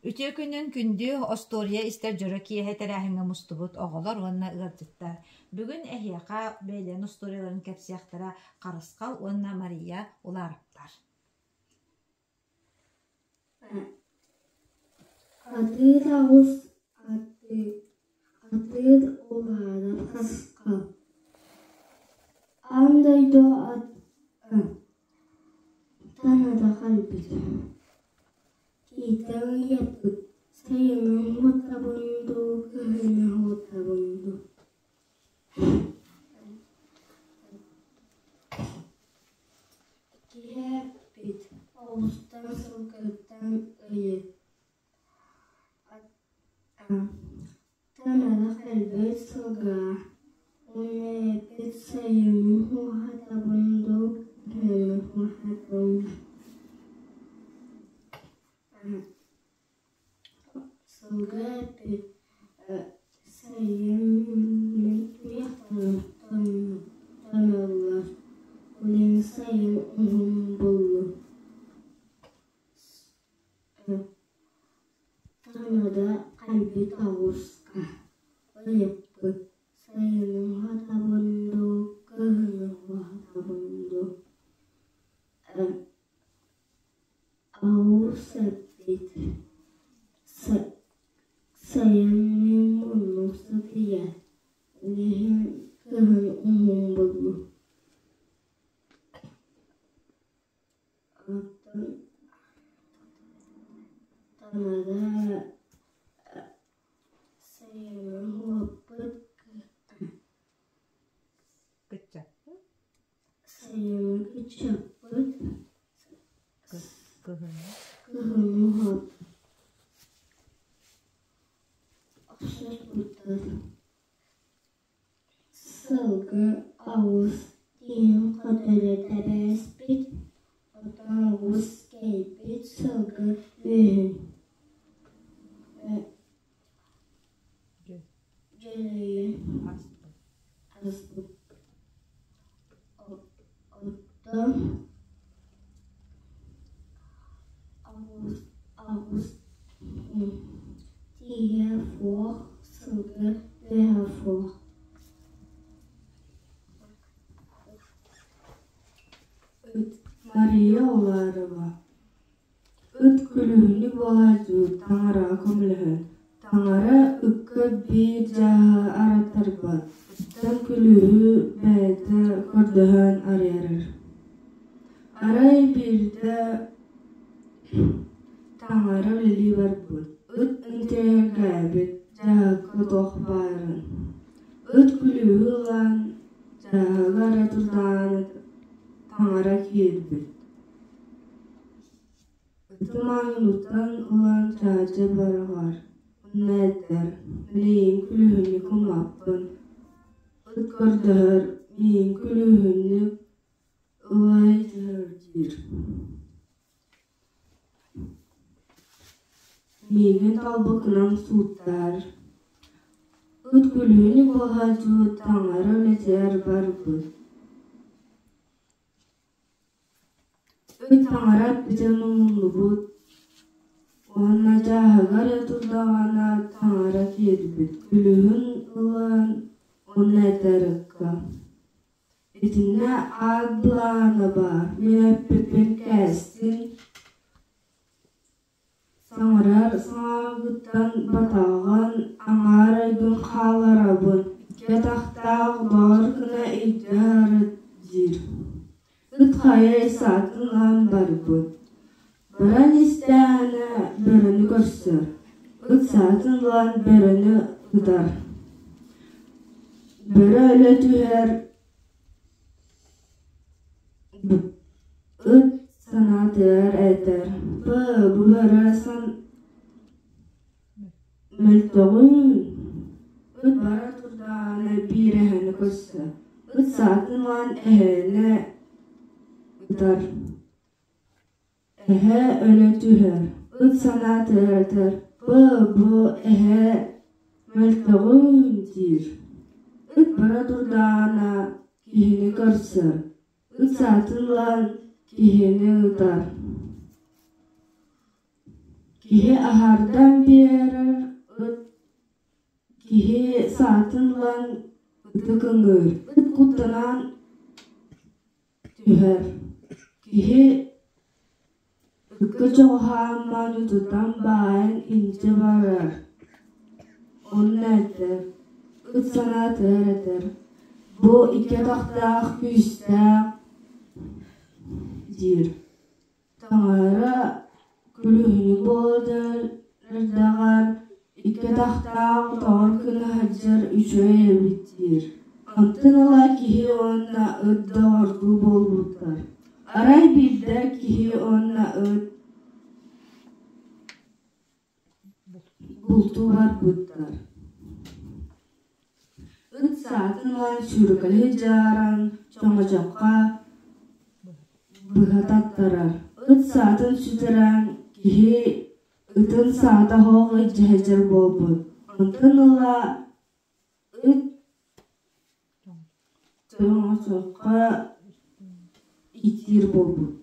Үтүө күнүн күндү остуоруйа истэр дьоро киэһэ тэрээһиҥҥэ мустубут оҕолор уонна ыалдьыттар. Бүгүн эһиэхэ бэйэлэрин остуоруйаларын кэпсиэхтэрэ Харысхал уонна Мария Улаараптар. Атыыр аҕыс атыыр улаатар харысхал Аан дойду таҥара харбыт Иитэн ыйаппыт сайынын уоттабын дуу, кыһынын уоттабын дуу Киһи эппит оҕустан сылгыттан ыйыт Таҥара кэлбит сылгыга уонна эппит сайынын уһатабын дуу, кыһынын уһатабын Сылгы эппит сайын мин туйахтарым тоҥоллор, билигин сайын уһун буоллун Таҥара хайбыт оҕуска ыйыппыт: сайынын уһатабын дуу, кыһынын уһатабын дуу Оҕус эппит: «Сайын мин муннум сытыйар, ол иһин кыһын уһун буолуо» Оттон таҥара сайынын уһаппыт Кыччаппыт. Сайынын кыччаппыт, Кыһыны. кыһынын уһаппыт. Охсуспуттар. Сылгы оҕус тииһин хоторо тэбээспит, оттон оҕус кэйбит сылгы үөһүн дьөлөйөн аспыт. Оттон оҕус тииһэ суох сылгы үөһэ суох. Мария Уларова Ыт күлүүһүнү буолааччы таҥараҕа көмөлөһөр, таҥара ыкка биир дьааһы араттарбат, ыттан күлүүһү бэйэтэ көрдөһөн арыйар. Арай биирдэ таҥара үлэлии барбыт, ыт интэриэһиргээбит дьааһыкка туох баарын. Ыт күлүүһү ылан дьааһыгы эрэ турдаҕына таҥара киирбит. Ытым аанын ылан чаачы быраҕар, онно этэр: «Миигин күлүүһүнньүк ылбаппын, ыт көрдөһөр, миигин күлүүһүнньүк ыла түһэр» диир. Миигин талбыккынан сууттаар, ыт күлүүһүнньүк буолааччы таҥара үлэтигэр барбыт. Ыт таҥара эппитин умнубут уонна дьааһыгар эрэ турдаҕына таҥара киирбит, күлүүһүн ылан уонна этэр ыкка: «Итиннэ аат былаана баар, мин эппиппин кээстин, Саҥарар саҥаҕыттан батаҕан аҥаар өйбүн хаалларабын, икки атахтаах доҕор гына илдьэ сырыт диир. Ыт хайа саатын ылан барбыт. Баран истэҕинэ бөрөнү көрсөр, ыт саатын ылан бөрөнү ытар. Бөрө өлө түһэр Ыт санаатыгар этэр: «Бу бөрө мөлтөҕүн, ыт бара турдаҕына биир эһэни көрсөр, ыт саатын ылан эһэни ытар, эһэ өлө түһэр, ыт санаатыгар этэр: Бу эһэ мөлтөҕүн диир, ыт бара турдаҕына киһини көрсөр, ыт саатын ылан киһини ытар, Киһи аһардан биэрэр ыт киһи саатын ылан ыты кыҥыыр, ыт куттанан түһэр. Киһи ыкка чугаһааммын тутан баайан илдьэ барар. Онно этэр, ыт санаатыгар этэр: «Бу икки атахтаах күүстээх» диир. Таҥара күлүһүнү буолар эрдэҕэр икки атахтаах тоҕор гына сылдьар үчүгэй эбит диир. Онтон ыла киһи уонна ыт доҕордуу буолбуттар. Арай биирдэ киһи уонна ыт бултуу барбыттар. Ыт саатын ылан сүүрэкэлии дьааран чоҥочоххо быһа таттарар. Ыт саатын сүтэрэн киһи ытын саата оһох илдьэ сылдьар буолбут. Онтон ыла ыт чоҥочоххо иттиир буолбут.